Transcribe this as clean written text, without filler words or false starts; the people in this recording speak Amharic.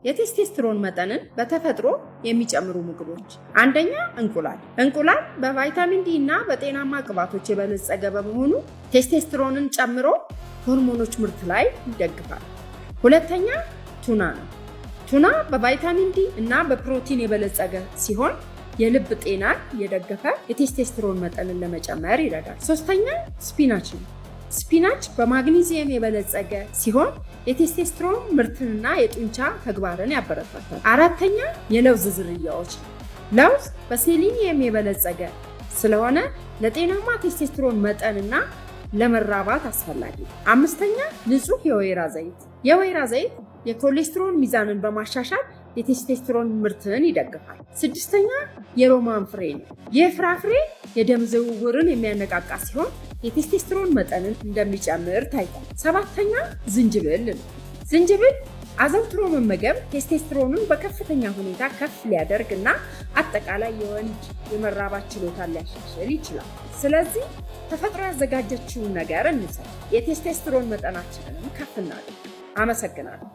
የቴስቴስትሮን መጠንን በተፈጥሮ የሚጨምሩ ምግቦች፣ አንደኛ እንቁላል። እንቁላል በቫይታሚን ዲ እና በጤናማ ቅባቶች የበለጸገ በመሆኑ ቴስቴስትሮንን ጨምሮ ሆርሞኖች ምርት ላይ ይደግፋል። ሁለተኛ ቱና ነው። ቱና በቫይታሚን ዲ እና በፕሮቲን የበለጸገ ሲሆን የልብ ጤናን እየደገፈ የቴስቴስትሮን መጠንን ለመጨመር ይረዳል። ሶስተኛ spinach ነው። Spinach በማግኒዚየም የበለጸገ ሲሆን የቴስቴስትሮን ምርትንና የጡንቻ ተግባርን ያበረታታል። አራተኛ የለውዝ ዝርያዎች ነው። ለውዝ በሴሊኒየም የበለጸገ ስለሆነ ለጤናማ ቴስቴስትሮን መጠንና ለመራባት አስፈላጊ ነው። አምስተኛ ንጹህ የወይራ ዘይት። የወይራ ዘይት የኮሌስትሮል ሚዛንን በማሻሻል የቴስቴስትሮን ምርትን ይደግፋል። ስድስተኛ የሮማን ፍሬ ነው። ይህ ፍራፍሬ የደም ዝውውርን የሚያነቃቃ ሲሆን የቴስቴስትሮን መጠንን እንደሚጨምር ታይቷል። ሰባተኛ ዝንጅብል ነው። ዝንጅብል አዘውትሮ መመገብ ቴስቴስትሮንን በከፍተኛ ሁኔታ ከፍ ሊያደርግ እና አጠቃላይ የወንድ የመራባት ችሎታን ሊያሻሽል ይችላል። ስለዚህ ተፈጥሮ ያዘጋጀችውን ነገር እንውሰድ፣ የቴስቴስትሮን መጠናችንንም ከፍ እናድርግ። አመሰግናለሁ።